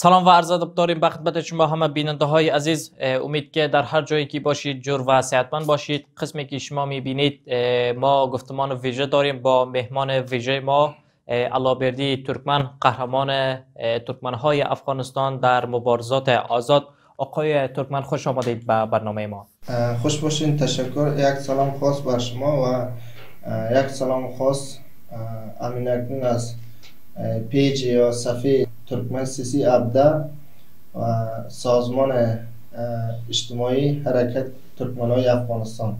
سلام و عرض ادب داریم به خدمت شما همه بیننده های عزیز. امید که در هر جایی که باشید جور و صحتمند باشید. قسمی که شما میبینید ما گفتمان ویژه داریم با مهمان ویژه ما الله‌بردی ترکمن، قهرمان ترکمن های افغانستان در مبارزات آزاد. آقای ترکمن خوش آمدید به برنامه ما. خوش باشین، تشکر. یک سلام خاص بر شما و یک سلام خاص امین اکنون از page یا صفحه ترکمن سی عبده و سازمان اجتماعی حرکت ترکمنای افغانستان.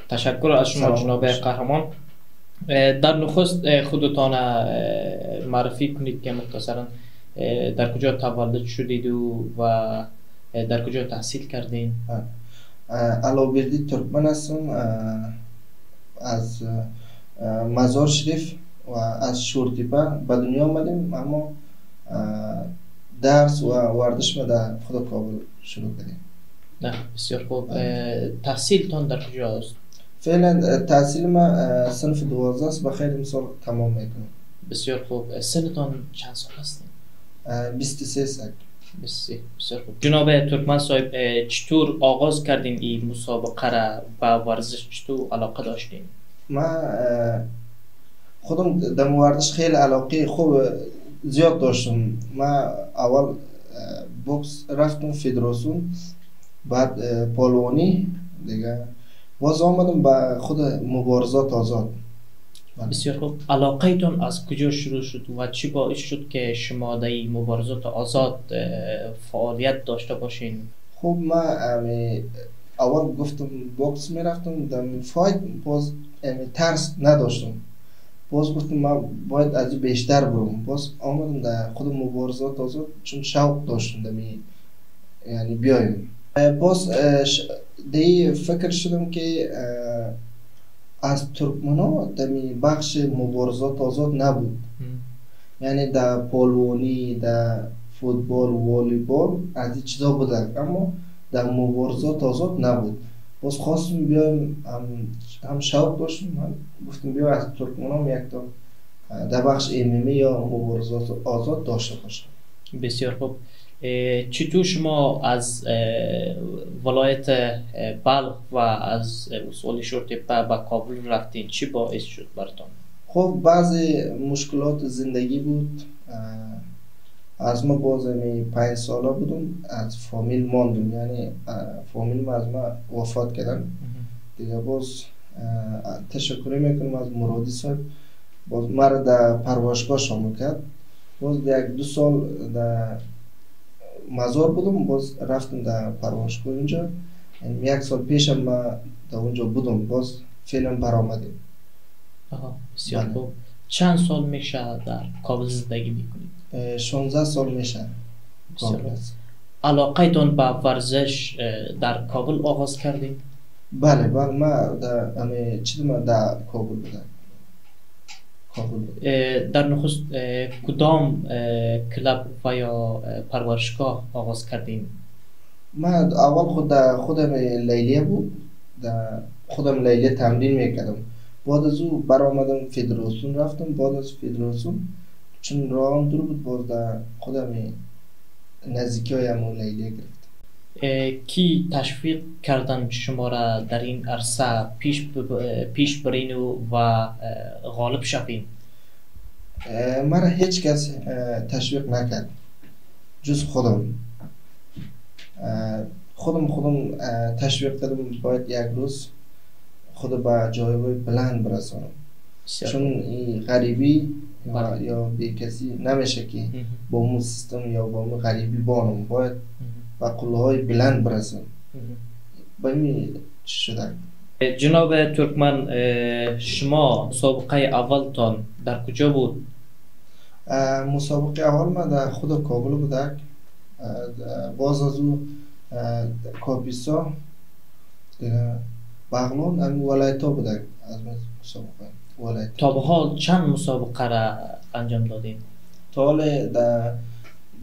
تشکر از شما جناب قهرمان. در نخست خودتان معرفی کنید که مختصرا در کجا تولد شدید و در کجا تحصیل کردین؟ الله‌بردی ترکمن هستم، از مزار شریف و از شورتیپه به دنیا آمدیم، اما درس و ورزش ما در خود کابل شروع کردیم. نه بسیار خوب. تحصیلتان در کجا است؟ فعلا تحصیل ما صنف 12 است، بخیر امسال تمام میکنم. بسیار خوب. سنتان چند سال هستین؟ 23 سال. 23. بسیار خوب. جناب ترکمن صاحب، چطور آغاز کردین این مسابقه را و ورزش چطور علاقه داشتین؟ من خودم در ورزش خیلی علاقه خوب زیاد داشتم. من اول بوکس رفتم فدراسیون، بعد پالوانی، دیگه باز آمدم به خود مبارزات آزاد. بسیار خوب. علاقه‌تون از کجا شروع شد و چی باعث شد که شما در این مبارزات آزاد فعالیت داشته باشین؟ خب من اول گفتم بوکس میرفتم، در fight باز ترس نداشتم، باز گفتم من باید از بیشتر برم، باز آمدم در خود مبارزات آزاد چون شوق داشتم دمی یعنی بیایم. باز دی فکر شدم که از ترکمنا دمی بخش مبارزات آزاد نبود، یعنی در پالوانی، در فوتبال، والیبال از این چیزا بودن، اما در مبارزات آزاد نبود. باز خواستم بیایم، هم شوق داشتم، هم گفتم بیا از ترکمنام یک تا در بخش MMA یا مبارزات آزاد داشته باشم. بسیار خوب. چطور شما از ولایت بلخ و از اصول شورتپه به کابل رفتین؟ چی باعث شد براتون؟ خب بعضی مشکلات زندگی بود. از ما باز 5 ساله بودم از فامیل ماندم، یعنی فامیل ما از ما وفات کردن دیگه. باز تشکر میکنم از مرادی صاحب، باز مرا در پرواشگاه شامل کرد. باز 1-2 سال در مزار بودم، باز رفتم در پرواشگاه اونجا. یعنی 1 سال پیشم ما در اونجا بودم، باز فعلا برآمدیم. آها بسیار خوب. چند سال میشه در کابل زندگی میکنید؟ 16 سال میشه. علاقه تون به ورزش در کابل آغاز کردین؟ بله بله، من در چیز ما در کابل بودم. کابل بودم. در نخست کدام کلاب و یا پرورشگاه آغاز کردین؟ من اول خود در خودم لیلیه بود، در خودم لیلیه تمرین میکردم. بعد از او برآمدم فدراسیون رفتم. بعد از فدراسیون چون راهم دور بود، باز در خودم نزدیکی های همون لیلیه گرفتم. کی تشویق کردن شما را در این عرصه پیش برین و غالب شوین؟ مرا هیچ کس تشویق نکرد جز خودم. خودم تشویق کردم باید یک روز خود به جایگاه بلند برسانم، چون این غریبی یا بی کسی نمیشه که با اون سیستم یا با اون غریبی بانم، باید به قله های بلند برسم. با این چی شده؟ جناب ترکمن، شما مسابقه اولتان در کجا بود؟ مسابقه اول ما در خود کابل بود. باز از او کاپیسا، بغلان، همین ولایت ها بود از مسابقه ولایت. تا به حال چند مسابقه را انجام دادین؟ تا حال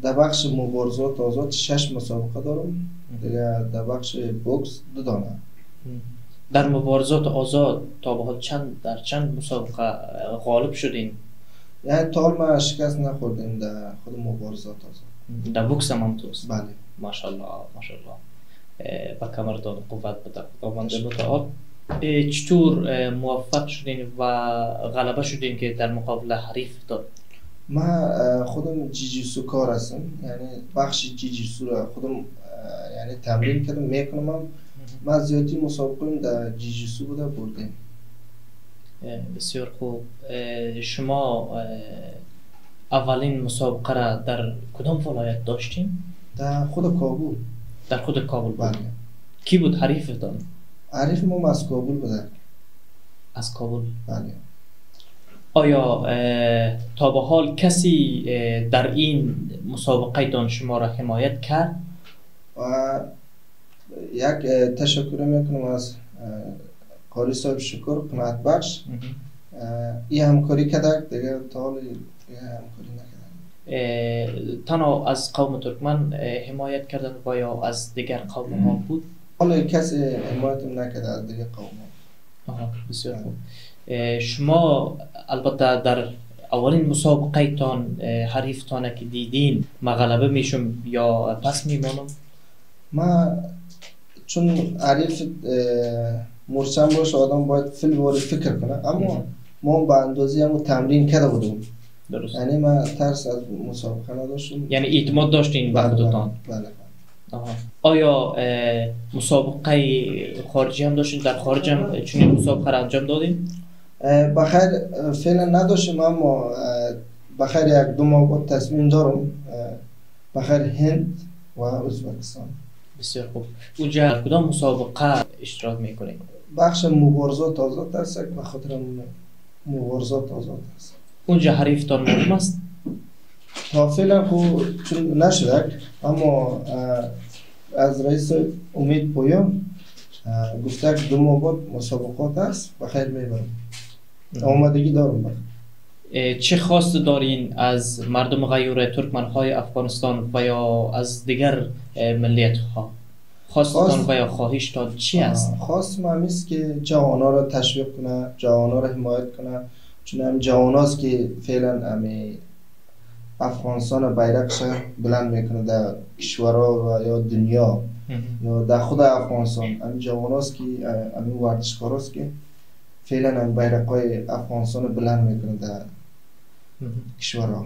در بخش مبارزات آزاد 6 مسابقه دارم، دیگه در بخش بوکس 2 دانه. در مبارزات آزاد تا به حال در چند مسابقه غالب شدین؟ یعنی تا حال ما شکست نخوردیم در خود مبارزات آزاد. در بوکس هم توست؟ بله. ماشاءالله ماشاءالله، به کمرتان قوت بده خداوند متعال. چطور موفق شدین و غلبه شدین که در مقابل حریف داد؟ من خودم جیجیسو کار هستم، یعنی بخش جیجیسو را خودم یعنی تمرین کردم میکنم. من زیادی مسابقه در جیجیسو بوده بردیم. بسیار خوب. شما اولین مسابقه را در کدام ولایت داشتین؟ در خود کابل. در خود کابل بود. بله. کی بود حریفتان؟ حریف ما از کابل بوده. از کابل؟ بله. آیا تا به حال کسی در این مسابقه تان شما را حمایت کرد؟ و یک تشکر میکنم از قاری صاحب شکر قناعت بخش، این همکاری کرد، دیگه تا حال همکاری نکردن. تنها از قوم ترکمن حمایت کردن و یا از دیگر قوم ها بود؟ حالا کسی حمایت نکرده از دیگر قوم ها. آها، بسیار خوب. شما البته در اولین مسابقه تان حریفتان که دیدین ما غلبه میشم یا پس میمانم؟ ما چون حریف مورچم باشه آدم باید فیل واری فکر کنه، اما ما به اندازه همون تمرین کرده بودیم. درست. یعنی من ترس از مسابقه نداشتم. یعنی اعتماد داشتین به خودتان؟ بله. آها. آیا مسابقه خارجی هم داشتین؟ در خارج هم چنین مسابقه را انجام دادین؟ بخیر فعلا نداشتیم، اما بخیر یک دو ماه بعد تصمیم دارم بخیر هند و ازبکستان. بسیار خوب. اونجا کدام مسابقه اشتراک میکنید؟ بخش مبارزات آزاد است، به خاطر مبارزات آزاد است. اونجا حریفتان معلوم است؟ تا فعلا خو چون نشده، اما از رئیس امید پویان گفته که 2 ماه بعد مسابقات است، بخیر میبرم، آمادگی دارم. بخیر. چه خواست دارین از مردم غیور ترکمنهای افغانستان و یا از دیگر ملیت ها؟ خواستتان و یا خواهشتان چی است؟ خواست ما هم است که جوانها را تشویق کنه، جوانها را حمایت کنه، چون هم جوان هاست که فعلا همی افغانستان بیرقش بلند میکنه در کشورها و یا دنیا یا در خود افغانستان. همین جوان هاست که همین ورزشکار هاست که فعلا هم بیرقای افغانستان بلند میکنه در کشورها.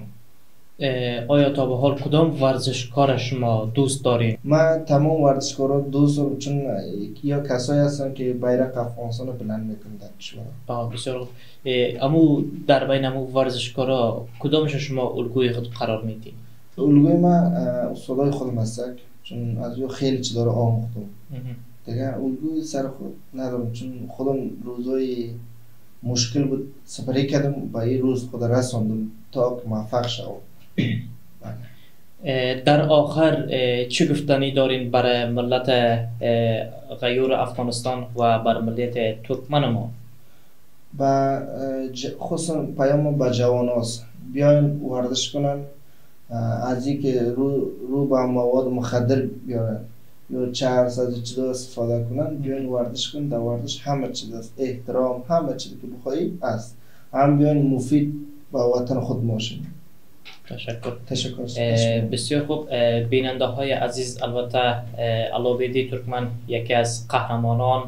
آیا تا به حال کدام ورزشکار شما دوست دارین؟ من تمام ورزشکارا دوست دارم، چون یا کسایی هستن که بیرق افغانستان رو بلند میکنن در کشورها. بسیار خوب. امو در بین امو ورزشکارا کدامش شما الگوی خود قرار میدین؟ الگوی من استادای خودم هستن، چون از او خیلی چیزا رو آموختم. دیگه الگوی سر خود ندارم، چون خودم روزای مشکل بود سپری کردم با این روز خود رساندم تا که موفق شوم. در آخر چه گفتنی دارین برای ملت غیور افغانستان و بر ملت ترکمن ما؟ با خصوصا پیام به جوان هاست، بیاین ورزش کنن، از اینکه رو به مواد مخدر بیارن یا چرس از چیزا استفاده کنن، بیاین ورزش کنن. در ورزش همه چیز است، احترام همه چیزی که بخوایی است، هم بیاین مفید به وطن خود باشین. تشکر. بسیار خوب. بیننده های عزیز، البته علابیدی ترکمن یکی از قهرمانان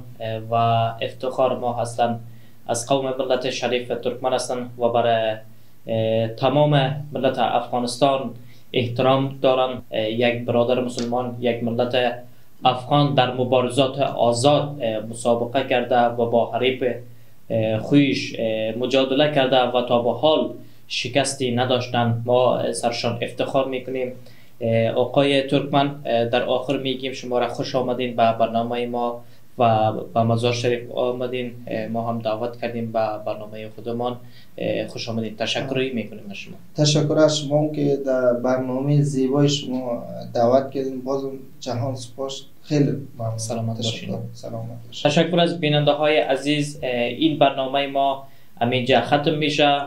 و افتخار ما هستند، از قوم ملت شریف ترکمن هستند و برای تمام ملت افغانستان احترام دارند. یک برادر مسلمان، یک ملت افغان در مبارزات آزاد مسابقه کرده و با حریف خویش مجادله کرده و تا به حال شکستی نداشتن. ما سرشان افتخار میکنیم. آقای ترکمن، در آخر میگیم شما را خوش آمدین به برنامه ما و به مزار شریف آمدین. ما هم دعوت کردیم به برنامه خودمان. خوش آمدین. تشکر میکنیم از شما. تشکر از شما که در برنامه زیبای شما دعوت کردین. بازم جهان سپاس. خیلی ممنون. سلامت باشین. سلامت باشین. تشکر از بیننده های عزیز. این برنامه ما همینجا ختم میشه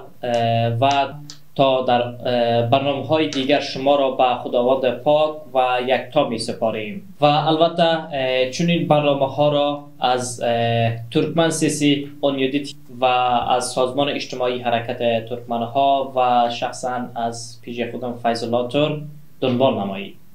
و تا در برنامه های دیگر شما را به خداوند پاک و یکتا می سپاریم و البته چون این برنامه ها را از ترکمن سیسی اونیودیت و از سازمان اجتماعی حرکت ترکمن ها و شخصا از پیج خودم فیض الله ترک دنبال نمایید.